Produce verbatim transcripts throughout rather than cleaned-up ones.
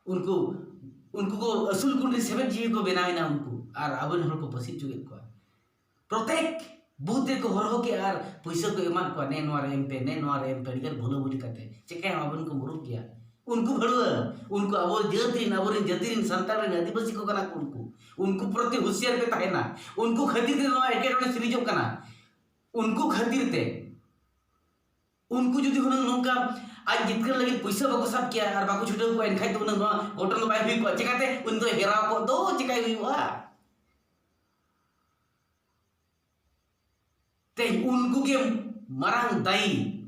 ᱩᱱᱠᱩ ᱩᱱᱠᱩ ᱠᱚ ᱟᱹᱥᱩᱞ ᱠᱩᱱᱨᱤ ᱥᱮᱵᱮᱫ ᱡᱤᱣᱤ ᱠᱚ ᱵᱮᱱᱟᱣ ᱮᱱᱟ ᱩᱱᱠᱩ, ᱟᱨ ᱟᱵᱚᱨᱮᱱ ᱦᱚᱲ ᱠᱚ ᱯᱟᱹᱥᱤ ᱦᱚᱪᱚ ᱠᱮᱫ ᱠᱚᱣᱟ᱾ ᱯᱨᱚᱛᱮᱠ ᱵᱩᱛᱷ ᱨᱮᱠᱚ ᱦᱚᱨᱦᱚ ᱠᱮᱜᱼᱟ ᱟᱨ ᱯᱩᱭᱥᱟᱹ ᱠᱚ ᱮᱢᱟᱫ ᱠᱚᱣᱟ, ᱱᱮ ᱱᱚᱣᱟ ᱨᱮ ᱮᱢ ᱯᱮ, ᱱᱮ ᱱᱚᱣᱟ ᱨᱮ ᱮᱢ ᱯᱮ, ᱟᱹᱰᱤᱜᱟᱱ ᱵᱷᱩᱞᱟᱹ ᱵᱷᱩᱞᱤ ᱠᱟᱛᱮ᱾ ᱪᱮᱠᱟᱭᱟᱢ, ᱟᱵᱚᱨᱮᱱ ᱠᱚ ᱢᱩᱨᱩᱠ ᱜᱮᱭᱟ᱾ ᱩᱱᱠᱩ ᱵᱷᱟᱹᱲᱩᱣᱟᱹ, ᱩᱱᱠᱩ ᱟᱵᱚ ᱡᱟᱹᱛ ᱨᱮᱱ, ᱟᱵᱚᱨᱮᱱ ᱡᱟᱹᱛᱤ ᱨᱮᱱ ᱥᱟᱱᱛᱟᱲ ᱨᱮᱱ ᱟᱹᱫᱤᱵᱟᱹᱥᱤ ᱠᱚ ᱠᱟᱱᱟ ᱠᱚ ᱩᱱᱠᱩ᱾ ᱩᱱᱠᱩ ᱯᱨᱚᱛᱤ ᱦᱩᱥᱤᱭᱟᱨ ᱯᱮ ᱛᱟᱦᱮᱱᱟ᱾ ᱩᱱᱠᱩ ᱠᱷᱟᱹᱛᱤᱨ ᱛᱮ ᱱᱚᱣᱟ ᱮᱴᱠᱮᱴᱚᱬᱮ ᱥᱤᱨᱡᱚᱜ ᱠᱟᱱᱟ᱾ ᱩᱱᱠᱩ ᱠᱷᱟᱹᱛᱤᱨ ᱛᱮ ᱩᱱᱠᱩ ᱡᱩᱫᱤ ᱦᱩᱱᱟᱹᱝ ᱱᱚᱝᱠᱟ ᱟᱡ ᱡᱤᱛᱠᱟᱹᱨ ᱞᱟᱹᱜᱤᱫ ᱯᱩᱭᱥᱟᱹ ᱵᱟᱠᱚ ᱥᱟᱵ ᱠᱮᱭᱟ ᱟᱨ ᱵᱟᱠᱚ ᱪᱷᱩᱴᱟᱹᱣ ᱠᱚᱜᱼᱟ, ᱮᱱᱠᱷᱟᱡ ᱫᱚ ᱩᱱᱟᱹᱝ ᱱᱚᱣᱟ ᱜᱷᱚᱴᱚᱱᱟ ᱵᱟᱭ ᱦᱩᱭ ᱠᱚᱜᱼᱟ᱾ ᱪᱮᱠᱟᱛᱮ? ᱩᱱᱤ ᱫᱚ ᱦᱮᱨᱟᱣ ᱠᱚᱜ ᱫᱚ ᱪᱮᱠᱟᱭ ᱦᱩᱭᱩᱜᱼᱟ? ᱛᱮᱦᱮᱧ ᱩᱱᱠᱩ ᱜᱮ ᱢᱟᱨᱟᱝ ᱫᱟᱭᱤ,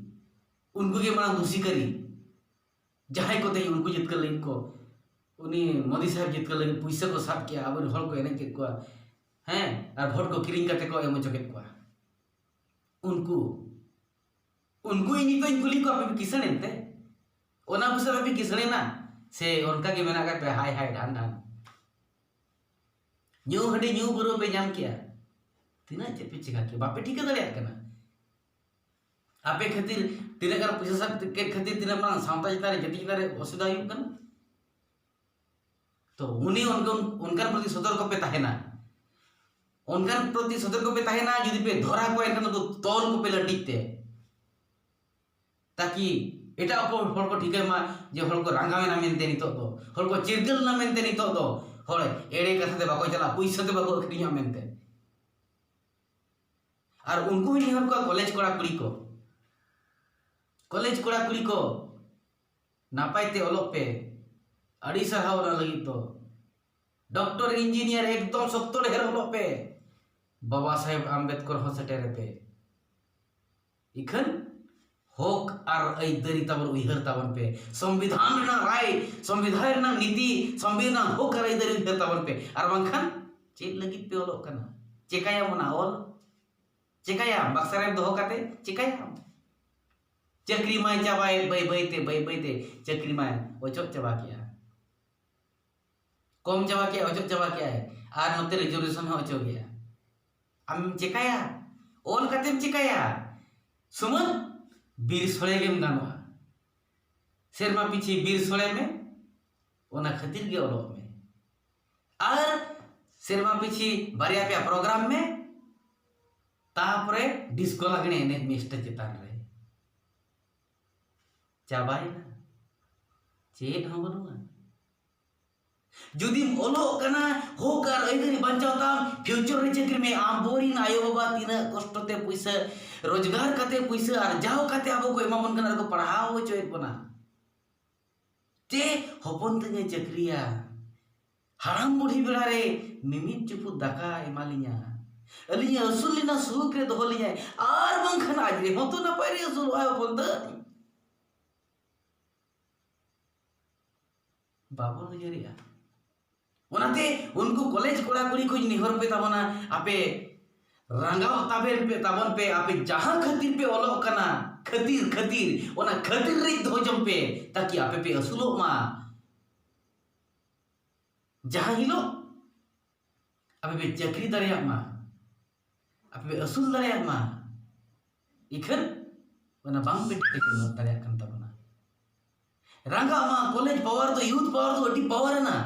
ᱩᱱᱠᱩ ᱜᱮ ᱢᱟᱨᱟᱝ ᱫᱩᱥᱤᱠᱟᱨᱤ, ᱡᱟᱦᱟᱸᱭ ᱠᱚ ᱛᱮᱦᱮᱧ ᱩᱱᱠᱩ ᱡᱤᱛᱠᱟᱹᱨ ᱞᱟᱹᱜᱤᱫ ᱠᱚ, ᱩᱱᱤ ᱢᱳᱫᱤ ᱥᱟᱦᱮᱵᱽ ᱡᱤᱛᱠᱟᱹᱨ ᱞᱟᱹᱜᱤᱫ ᱯᱩᱭᱥᱟᱹ ᱠᱚ ᱥᱟᱵ ᱠᱮᱜᱼᱟ, ᱟᱵᱚᱨᱮᱱ ᱦᱚᱲ ᱠᱚ ᱮᱱᱮᱡ ᱠᱮᱫ ᱠᱚᱣᱟ, ᱦᱮᱸ, ᱟᱨ ᱵᱷᱳᱴ ᱠᱚ ᱠᱤᱨᱤᱧ ᱠᱟᱛᱮ ᱠᱚ ᱮᱢ ᱦᱚᱪᱚ ᱠᱮᱫ ᱠᱚᱣᱟ᱾ ᱩᱱᱠᱩ ᱩᱱᱠᱩ ᱤᱧ ᱱᱤᱛᱚᱜ ᱤᱧ ᱠᱩᱞᱤ ᱠᱚᱣᱟ, "ᱟᱯᱮ ᱯᱮ ᱠᱤᱥᱟᱹᱬ ᱮᱱᱛᱮ? ᱚᱱᱟ ᱯᱩᱭᱥᱟᱹ ᱛᱮᱯᱮ ᱠᱤᱥᱟᱹᱬ ᱮᱱᱟ ᱥᱮ ᱚᱱᱠᱟ ᱜᱮ ᱢᱮᱱᱟᱜ ᱟᱠᱟᱫ ᱯᱮᱭᱟ ᱦᱟᱭ ᱦᱟᱭ ᱰᱷᱟᱱ ᱰᱷᱟᱱ? ᱧᱩ ᱦᱟᱺᱰᱤ ᱧᱩ ᱯᱟᱹᱣᱨᱟᱹ ᱯᱮ ᱧᱟᱢ ᱠᱮᱜᱼᱟ, ᱛᱤᱱᱟᱹᱜ ᱪᱮᱫ ᱯᱮ ᱪᱤᱠᱟ ᱠᱮᱜᱼᱟ, ᱵᱟᱯᱮ ᱴᱷᱤᱠᱟᱹ ᱫᱟᱲᱮᱭᱟᱜ ᱠᱟᱱᱟ᱾ ᱟᱯᱮ ᱠᱷᱟᱹᱛᱤᱨ ᱛᱤᱱᱟᱹᱜ ᱜᱟᱱ ᱯᱩᱭᱥᱟᱹ ᱥᱟᱵ ᱠᱮᱫ ᱠᱷᱟᱹᱛᱤᱨ ᱛᱤᱱᱟᱹᱜ ᱢᱟᱨᱟᱝ ᱥᱟᱶᱛᱟ ᱪᱮᱛᱟᱱ ᱨᱮ, ᱡᱟᱹᱛᱤ ᱪᱮᱛᱟᱱ ᱨᱮ ᱚᱥᱩᱵᱤᱫᱷᱟ ᱦᱩᱭᱩᱜ ᱠᱟᱱᱟ?" ᱛᱚ ᱩᱱᱤ ᱚᱱᱠᱟᱱ, ᱚᱱᱠᱟᱱ ᱯᱨᱚᱛᱤ ᱥᱚᱛᱚᱨᱠᱚ ᱯᱮ ᱛᱟᱦᱮᱱᱟ, ᱚᱱᱠᱟᱱ ᱯᱨᱚᱛᱤ ᱥᱚᱛᱚᱨᱠᱚ ᱯᱮ ᱛᱟᱦᱮᱱᱟ᱾ ᱡᱩᱫᱤ ᱯᱮ ᱫᱷᱚᱨᱟ ᱠᱚᱣᱟ, ᱮᱱᱠᱷᱟᱱ ᱫᱚ ᱛᱚᱞ ᱠᱚᱯᱮ ᱞᱟᱹᱴᱤᱡ ᱛᱮ, ᱛᱟᱠᱤ ᱮᱴᱟᱜ ᱠᱚ ᱦᱚᱲ ᱠᱚ ᱴᱷᱤᱠᱟᱹᱭ ᱢᱟ ᱡᱮ ᱦᱚᱲ ᱠᱚ ᱨᱟᱸᱜᱟᱣ ᱮᱱᱟ ᱢᱮᱱᱛᱮ ᱱᱤᱛᱚᱜ ᱫᱚ, ᱦᱚᱲ ᱠᱚ ᱪᱤᱨᱜᱟᱹᱞ ᱮᱱᱟ ᱢᱮᱱᱛᱮ ᱱᱤᱛᱚᱜ ᱫᱚ, ᱦᱚᱲ ᱮᱲᱮ ᱠᱟᱛᱷᱟ ᱛᱮ ᱵᱟᱠᱚ ᱪᱟᱞᱟᱜᱼᱟ, ᱯᱩᱭᱥᱟᱹ ᱛᱮ ᱵᱟᱠᱚ ᱟᱹᱠᱷᱨᱤᱧᱚᱜᱼᱟ ᱢᱮᱱᱛᱮ᱾ ᱟᱨ ᱩᱱᱠᱩ ᱦᱚᱸᱧ ᱱᱮᱦᱚᱨ ᱠᱚᱣᱟ, ᱠᱚᱞᱮᱡᱽ ᱠᱚᱲᱟ ᱠᱩᱲᱤ ᱠᱚ, ᱠᱚᱞᱮᱡᱽ ᱠᱚᱲᱟ ᱠᱩᱲᱤ ᱠᱚ, ᱱᱟᱯᱟᱭ ᱛᱮ ᱚᱞᱚᱜ ᱯᱮ᱾ ᱟᱹᱰᱤ ᱥᱟᱨᱦᱟᱣ ᱚᱱᱟ ᱞᱟᱹᱜᱤᱫ ᱫᱚ᱾ ᱰᱚᱠᱴᱚᱨ, ᱤᱧᱡᱤᱱᱤᱭᱟᱨ ᱮᱠᱫᱚᱢ ᱥᱚᱠᱛᱚ ᱰᱷᱮᱨ ᱚᱞᱚᱜ ᱯᱮ᱾ ᱵᱟᱵᱟ ᱥᱟᱦᱮᱵᱽ ᱟᱢᱵᱮᱫᱠᱚᱨ ᱦᱚᱸ ᱥᱮᱴᱮᱨ ᱯᱮ᱾ ᱤᱠᱷᱟᱹᱱ ᱦᱚᱠ ᱟᱨ ᱟᱹᱭᱫᱟᱹᱨᱤ ᱛᱟᱵᱚᱱ ᱩᱭᱦᱟᱹᱨ ᱛᱟᱵᱚᱱ ᱯᱮ᱾ ᱥᱚᱝᱵᱤᱫᱷᱟᱱ ᱨᱮᱱᱟᱜ ᱨᱟᱭ, ᱥᱚᱝᱵᱤᱫᱷᱟᱱ ᱨᱮᱱᱟᱜ ᱱᱤᱛᱤ, ᱥᱚᱝᱵᱤᱫᱷᱟᱱ ᱨᱮᱱᱟᱜ ᱦᱚᱠ ᱟᱨ ᱟᱹᱭᱫᱟᱹᱨᱤ ᱩᱭᱦᱟᱹᱨ ᱛᱟᱵᱚᱱ ᱯᱮ᱾ ᱟᱨ ᱵᱟᱝᱠᱷᱟᱱ ᱪᱮᱫ ᱞᱟᱹᱜᱤᱫ ᱯᱮ ᱚᱞᱚᱜ ᱠᱟᱱᱟ? ᱪᱮᱠᱟᱭᱟᱢ ᱚᱱᱟ ᱚᱞ? ᱪᱮᱠᱟᱭᱟᱢ? ᱵᱟᱠᱥᱟ ᱨᱮ ᱫᱚᱦᱚ ᱠᱟᱛᱮ ᱪᱮᱠᱟᱭᱟᱢ? ᱪᱟᱹᱠᱨᱤ ᱢᱟᱭ ᱪᱟᱵᱟᱭᱮᱫ ᱵᱟᱹᱭ ᱵᱟᱹᱭ ᱛᱮ, ᱵᱟᱹᱭ ᱵᱟᱹᱭ ᱛᱮ ᱪᱟᱹᱠᱨᱤ ᱢᱟᱭ ᱚᱪᱚᱜ ᱪᱟᱵᱟ ᱠᱮᱜᱼᱟ᱾ ᱠᱚᱢ ᱪᱟᱵᱟ ᱠᱮᱜᱼᱟ, ᱚᱪᱚᱜ ᱪᱟᱵᱟ ᱠᱮᱜᱼᱟᱭ᱾ ᱟᱨ ᱱᱚᱛᱮ ᱨᱤᱡᱟᱨᱵᱷᱮᱥᱚᱱ ᱦᱚᱸ ᱚᱪᱚᱜ ᱜᱮᱭᱟ᱾ ᱟᱢᱮᱢ ᱪᱮᱠᱟᱭᱟ? ᱚᱞ ᱠᱟᱛᱮᱢ ᱪᱮᱠᱟᱭᱟ? ᱥᱩᱢᱟᱹᱱ, ᱵᱤᱨ ᱥᱚᱲᱮ ᱜᱮᱢ ᱜᱟᱱᱚᱜᱼᱟ᱾ ᱥᱮᱨᱢᱟ ᱯᱤᱪᱷᱤ ᱵᱤᱨ ᱥᱚᱲᱮ ᱢᱮ, ᱚᱱᱟ ᱠᱷᱟᱹᱛᱤᱨ ᱜᱮ ᱚᱞᱚᱜ ᱢᱮ᱾ ᱟᱨ ᱥᱮᱨᱢᱟ ᱯᱤᱪᱷᱤ ᱵᱟᱨᱭᱟ ᱯᱮᱭᱟ ᱯᱨᱳᱜᱨᱟᱢ ᱢᱮ, ᱛᱟᱯᱚᱨᱮ ᱰᱤᱥᱠᱳ ᱞᱟᱜᱽᱬᱮ ᱮᱱᱮᱡ ᱢᱮ ᱥᱴᱮᱡᱽ ᱪᱮᱛᱟᱱ ᱨᱮ᱾ ᱪᱟᱵᱟᱭᱮᱱᱟ, ᱪᱮᱫ ᱦᱚᱸ ᱵᱟᱹᱱᱩᱜᱼᱟ᱾ ᱡᱩᱫᱤᱢ ᱚᱞᱚᱜ ᱠᱟᱱᱟ, ᱦᱚᱠ ᱟᱨ ᱟᱹᱭᱫᱟᱹᱨᱤ ᱵᱟᱧᱪᱟᱣ ᱛᱟᱢ, ᱯᱷᱤᱭᱩᱪᱟᱨ ᱨᱮ ᱪᱟᱹᱠᱨᱤ ᱢᱮ᱾ ᱟᱵᱚᱨᱤᱱ ᱟᱭᱳᱼᱵᱟᱵᱟ ᱛᱤᱱᱟᱹᱜ ᱠᱚᱥᱴᱚ ᱛᱮ ᱯᱩᱭᱥᱟᱹ ᱨᱳᱡᱽᱜᱟᱨ ᱠᱟᱛᱮ, ᱯᱩᱭᱥᱟᱹ ᱟᱨᱡᱟᱣ ᱠᱟᱛᱮ ᱟᱵᱚ ᱠᱚ ᱮᱢᱟ ᱵᱚᱱ ᱠᱟᱱᱟ, ᱟᱨ ᱠᱚ ᱯᱟᱲᱦᱟᱣ ᱦᱚᱪᱚᱭᱮᱫ ᱵᱚᱱᱟ᱾ ᱪᱮ ᱦᱚᱯᱚᱱ ᱛᱤᱧᱮ ᱪᱟᱹᱠᱨᱤᱭᱟ, ᱦᱟᱲᱟᱢ ᱵᱩᱲᱦᱤ ᱵᱮᱲᱟ ᱨᱮ ᱢᱤᱢᱤᱫ ᱪᱩᱯᱩᱫ ᱫᱟᱠᱟ ᱮᱢᱟ ᱞᱤᱧᱟ, ᱟᱹᱞᱤᱧᱮ ᱟᱹᱥᱩᱞ ᱞᱤᱧᱟ, ᱥᱩᱠ ᱨᱮ ᱫᱚᱦᱚ ᱞᱤᱧᱟᱭ, ᱟᱨ ᱵᱟᱝᱠᱷᱟᱱ ᱟᱡ ᱨᱮᱦᱚᱸ ᱛᱚ ᱱᱟᱯᱟᱭ ᱨᱮ ᱟᱹᱥᱩᱞᱚᱜᱼᱟᱭ ᱦᱚᱯᱚᱱ ᱛᱤᱧ᱾ ᱵᱟᱵᱚᱱ ᱩᱭᱦᱟᱹᱨᱮᱜᱼᱟ᱾ ᱚᱱᱟᱛᱮ ᱩᱱᱠᱩ ᱠᱚᱞᱮᱡᱽ ᱠᱚᱲᱟ ᱠᱩᱲᱤ ᱠᱚᱧ ᱱᱮᱦᱚᱨ ᱯᱮ ᱛᱟᱵᱚᱱᱟ, ᱟᱯᱮ ᱨᱟᱸᱜᱟᱣ ᱛᱟᱵᱮᱱ ᱯᱮ, ᱛᱟᱵᱚᱱ ᱯᱮ, ᱟᱯᱮ ᱡᱟᱦᱟᱸ ᱠᱷᱟᱹᱛᱤᱨ ᱯᱮ ᱚᱞᱚᱜ ᱠᱟᱱᱟ, ᱠᱷᱟᱹᱛᱤᱨ, ᱠᱷᱟᱹᱛᱤᱨ, ᱚᱱᱟ ᱠᱷᱟᱹᱛᱤᱨ ᱨᱮ ᱫᱚᱦᱚ ᱡᱚᱝ ᱯᱮ, ᱛᱟᱠᱤ ᱟᱯᱮ ᱯᱮ ᱟᱹᱥᱩᱞᱚᱜ ᱢᱟ᱾ ᱡᱟᱦᱟᱸ ᱦᱤᱞᱳᱜ ᱟᱯᱮ ᱯᱮ ᱪᱟᱹᱠᱨᱤ ᱫᱟᱲᱮᱭᱟᱜ ᱢᱟ, ᱟᱯᱮ ᱯᱮ ᱟᱹᱥᱩᱞ ᱫᱟᱲᱮᱭᱟᱜ ᱢᱟ, ᱤᱠᱷᱟᱹᱱ ᱚᱱᱟ ᱵᱟᱝ ᱯᱮ ᱴᱷᱤᱠᱟᱹ ᱫᱟᱲᱮᱭᱟᱜ ᱠᱟᱱ ᱛᱟᱵᱚᱱᱟ᱾ ᱨᱟᱸᱜᱟᱜ ᱢᱟ, ᱠᱚᱞᱮᱡᱽ ᱯᱟᱣᱟᱨ ᱫᱚ, ᱭᱩᱛᱷ ᱯᱟᱣᱟᱨ ᱫᱚ ᱟᱹᱰᱤ ᱯᱟᱣᱟᱨ ᱟᱱᱟ᱾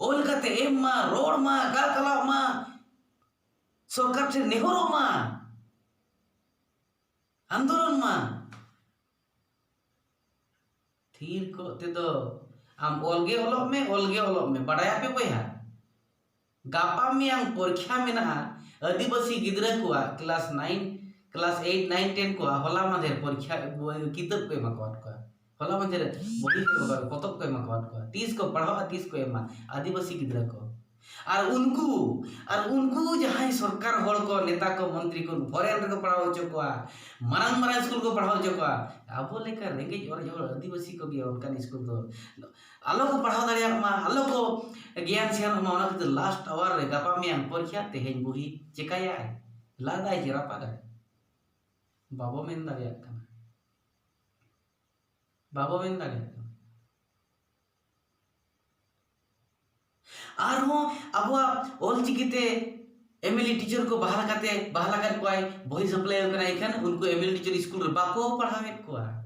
ᱚᱞ ᱠᱟᱛᱮ ᱮᱢ ᱢᱟ, ᱨᱚᱲ ᱢᱟ, ᱜᱟᱞ ᱠᱟᱞᱟᱣ ᱢᱟ, ᱥᱚᱨᱠᱟᱨ ᱴᱷᱮᱱ ᱱᱮᱦᱚᱨᱚᱜ ᱢᱟ, ᱟᱱᱫᱳᱞᱚᱱ ᱢᱟ᱾ ᱛᱷᱤᱨ ᱠᱚᱜ ᱛᱮᱫᱚ ᱟᱢ ᱚᱞ ᱜᱮ ᱚᱞᱚᱜ ᱢᱮ, ᱚᱞ ᱜᱮ ᱚᱞᱚᱜ ᱢᱮ᱾ ᱵᱟᱰᱟᱭᱟᱯᱮ ᱵᱚᱭᱦᱟ, ᱜᱟᱯᱟ ᱢᱮᱭᱟᱝ ᱯᱚᱨᱤᱠᱷᱟ ᱢᱮᱱᱟᱜᱼᱟ ᱟᱹᱫᱤᱵᱟᱹᱥᱤ ᱜᱤᱫᱽᱨᱟᱹ ᱠᱚᱣᱟᱜ, class nine, class eight, nine, ten ᱠᱚᱣᱟᱜ ᱦᱚᱞᱟ ᱢᱟᱫᱷᱮᱨ ᱯᱚᱨᱤᱠᱷᱟ ᱵᱳᱭ, ᱠᱤᱛᱟᱹᱵ ᱠᱚ ᱮᱢᱟ ᱠᱚᱣᱟ᱾ ᱦᱚᱞᱟ ᱢᱟᱫᱷᱮᱨ ᱵᱚᱦᱤ ᱠᱚ ᱮᱢᱟ ᱠᱚᱣᱟ, ᱯᱚᱛᱚᱵ ᱠᱚ ᱮᱢᱟ ᱠᱚᱣᱟ᱾ ᱛᱤᱥ ᱠᱚ ᱯᱟᱲᱦᱟᱜᱼᱟ, ᱛᱤᱥ ᱠᱚ ᱮᱢᱟ ᱟᱹᱫᱤᱵᱟᱹᱥᱤ ᱜᱤᱫᱽᱨᱟᱹ ᱠᱚ? ᱟᱨ ᱩᱱᱠᱩ, ᱟᱨ ᱩᱱᱠᱩ ᱡᱟᱦᱟᱸᱭ ᱥᱚᱨᱠᱟᱨ ᱦᱚᱲ ᱠᱚ, ᱱᱮᱛᱟ ᱠᱚ, ᱢᱚᱱᱛᱨᱤ ᱠᱚ, ᱯᱷᱚᱨᱮᱱ ᱨᱮᱠᱚ ᱯᱟᱲᱦᱟᱣ ᱦᱚᱪᱚ ᱠᱚᱣᱟ, ᱢᱟᱨᱟᱝ ᱢᱟᱨᱟᱝ ᱥᱠᱩᱞ ᱠᱚ ᱯᱟᱲᱦᱟᱣ ᱦᱚᱪᱚ ᱠᱚᱣᱟ᱾ ᱟᱵᱚ ᱞᱮᱠᱟ ᱨᱮᱸᱜᱮᱡ ᱚᱨᱮᱡ ᱦᱚᱲ ᱟᱹᱫᱤᱵᱟᱹᱥᱤ ᱠᱚᱜᱮ ᱚᱱᱠᱟᱱ ᱥᱠᱩᱞ ᱫᱚ ᱟᱞᱚ ᱠᱚ ᱯᱟᱲᱦᱟᱣ ᱫᱟᱲᱮᱭᱟᱜ ᱢᱟ, ᱟᱞᱚ ᱠᱚ ᱜᱮᱭᱟᱱ ᱥᱮᱭᱟᱱᱚᱜ ᱢᱟ᱾ ᱚᱱᱟ ᱠᱷᱟᱹᱛᱤᱨ ᱞᱟᱥᱴ ᱟᱣᱟᱨ ᱨᱮ, ᱜᱟᱯᱟ ᱢᱮᱭᱟᱝ ᱯᱚᱨᱤᱠᱷᱟ, ᱛᱮᱦᱮᱧ ᱵᱩᱦᱤ ᱪᱮᱠᱟᱭᱟᱭ, ᱞᱟᱫᱟᱭ ᱪᱮ ᱨᱟᱯᱟᱜᱟᱭ, ᱵᱟᱵᱚ ᱢᱮᱱ ᱫᱟᱲᱮᱭᱟᱜ ᱠᱟᱱᱟ, ᱵᱟᱵᱚ ᱢᱮᱱ ᱫᱟᱲᱮᱭᱟᱜ ᱠᱟᱱᱟ᱾ ᱟᱨᱦᱚᱸ ᱟᱵᱚᱣᱟᱜ ᱚᱞᱪᱤᱠᱤ ᱛᱮ ᱮᱢ ᱮᱞ ᱮ ᱴᱤᱪᱟᱨ ᱠᱚ ᱵᱟᱦᱟᱞ ᱠᱟᱛᱮ, ᱵᱟᱦᱟᱞ ᱟᱠᱟᱫ ᱠᱚᱣᱟᱭ, ᱵᱚᱦᱤ ᱥᱟᱯᱞᱟᱭ ᱟᱠᱟᱱᱟ, ᱮᱱᱠᱷᱟᱱ ᱩᱱᱠᱩ M L A teacher school ᱨᱮ ᱵᱟᱠᱚ ᱯᱟᱲᱦᱟᱣᱮᱫ ᱠᱚᱣᱟ᱾